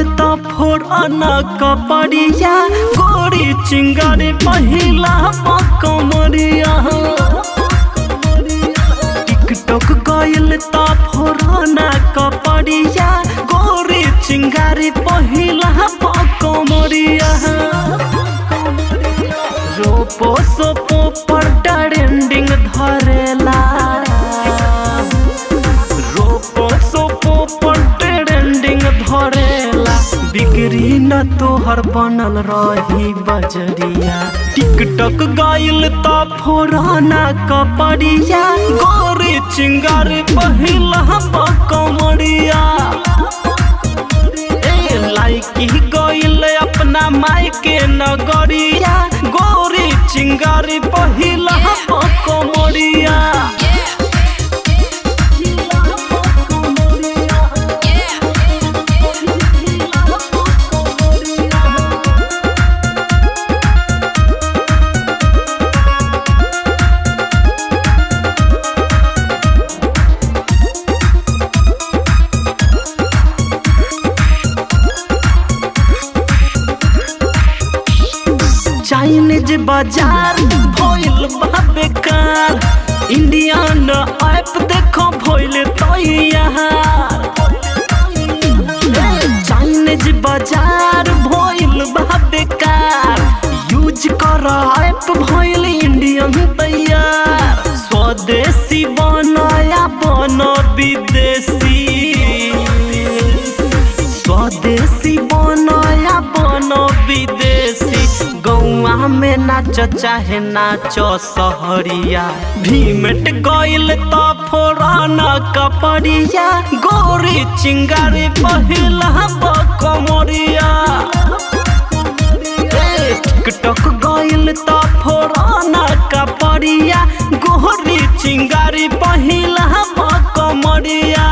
गइल त फोड़ना कपड़िया, गोरी चिंगारी पहिला कमरिया। टिकटॉक गइल त फोड़ना कपड़िया, गोरी चिंगारी पहिला कमरिया। रोपो सोपो पर ट्रेंडिंग धरेला, रोपो सोपो पर ट्रेंडिंग धरेला। बिक्री न तोहर बनल रही बजरिया। टिकटॉक गइल त फोड़ना कपड़िया, गोरी चिंगारी पहिला कमरिया। ए लाइकी गइल अपना माई के नगरिया, गोरी चिंगारी पहिला कमरिया। चाइनीज बाजार भइल बा बेकार, इंडियन ऐप देखो भइल तैयार। चाइनीज बाजार भइल बा बेकार, यूज कर ऐप भइल इंडियन तैयार। स्वदेशी बनाया बन विदेशी, स्वदेशी बनाया बन विदेशी। गौआ में नाच चाहे नाच सहरिया, भीमट गइल त फोड़ना कपड़िया, गोरी चिंगारी पहिला कमरिया। टिकटॉक गइल त फोड़ना कपड़िया, गोरी चिंगारी पहिला कमरिया।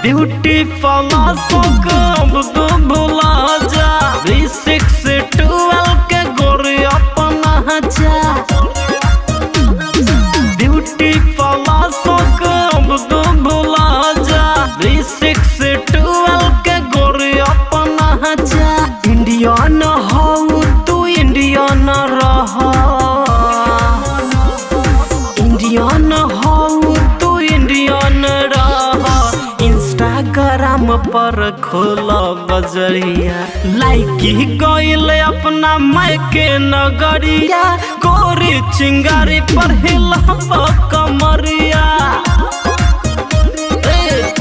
ब्यूटी फलासो कब तू भुला जा, 3 6 12 के गोरी अपना जा। ब्यूटी फलासो कब तू भुला जा, 3 6 12 के गोरी अपना जा। इंडियन हो तू इंडियन रह, इंडियन हो तू इंडियन रह। इंस्टाग्राम पर खोल बजरिया, लाइकी गइल अपना माई के नगरिया, गोरी चिंगारी पहिला कमरिया।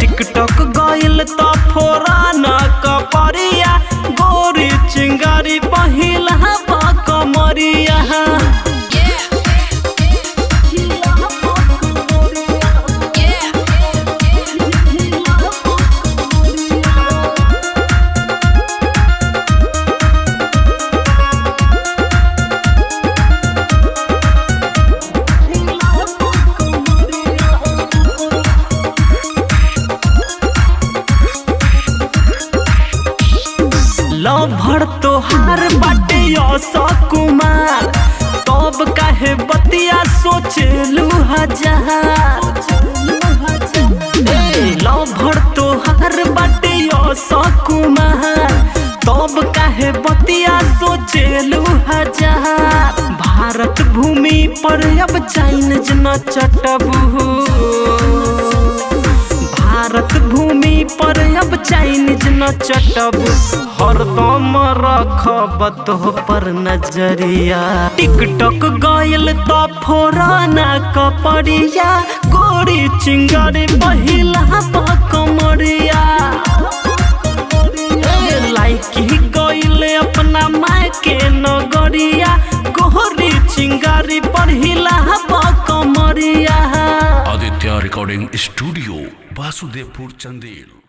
टिकटॉक गइल त फोड़ना कपड़िया, गोरी चिंगारी पहिला कमरिया। लभर तोहार बाटे कुमार, तब काहे बतिया सोचलू हजार। लभर तोहार बाटे कुमार, तब काहे बतिया सोचलू हजार। भारत भूमि पर अब चाइनीज न चटबू, भारत भूमि पर अब चाइनीज न चटबू। हरदम रखब तोह पर नजरिया। टिकटॉक गइल त फोड़ना कपड़िया, गोरी चिंगारी पहिला कमरिया। लाइकी गइल अपना माय के नगरिया, गोरी चिंगारी पहिला कमरिया। Aditya recording studio, Vasudevpur, Chandel.